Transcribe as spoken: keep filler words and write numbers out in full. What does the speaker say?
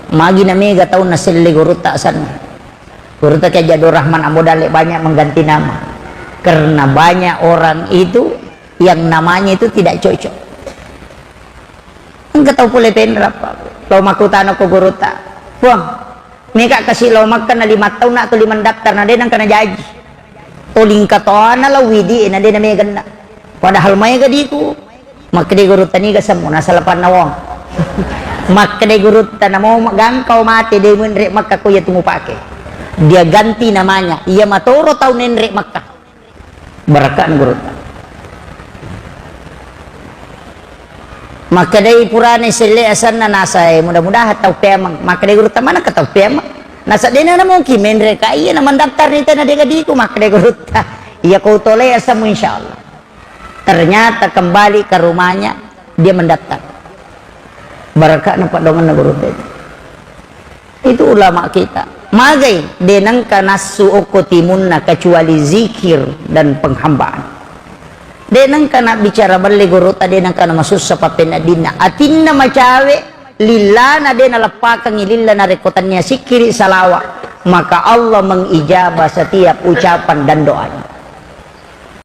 Magi na mega tau na selle gurutta asanna. Gurutta Kiai Haji Abdul Rahman Ambo Dalle banyak mengganti nama. Karena banyak orang itu yang namanya itu tidak cocok. Engka tau pole penrap, lao makkutana ko gurutta, "Puang, mega kasi lao Makkah na lima taunna atau lima daftar na de nengka na jaji." Tolingka toana lao widi na de na meganna. Padahal maega diku. Makkeda gurutta, "Niga semmu nasala panna wong." Makkeda gurutta, "Namo gangkau mate de menre Makkah ko iya tu mupake." Dia ganti namanya. Iya matoro tau nenre Makkah. Barakka'na gurutta. Makkedai purane selle asanna nasa, eh, mudah-mudahan tau peameng. Makkedai gurutta, "Manakka tau peameng?" Nasa dena na mungkin menre ka iya na mendaftar ni tena dega diku, makkedai gurutta. "Iya ko tole asammu insyaallah." Ternyata kembali ke rumahnya, dia mendaftar. Barakka'na paddoangenna gurutta itu. Itu ulama kita. Magai, de nengka nassu okko timunna kecuali zikir dan penghambaan. De nengka na bicara belle gurutta, de nengka na masussa pappeneddinna. Atinna macawe, lillana de naleppakengngi lilla narekko tennia sikkiri salawa, maka Allah mengijabah setiap ucapan dan doanya.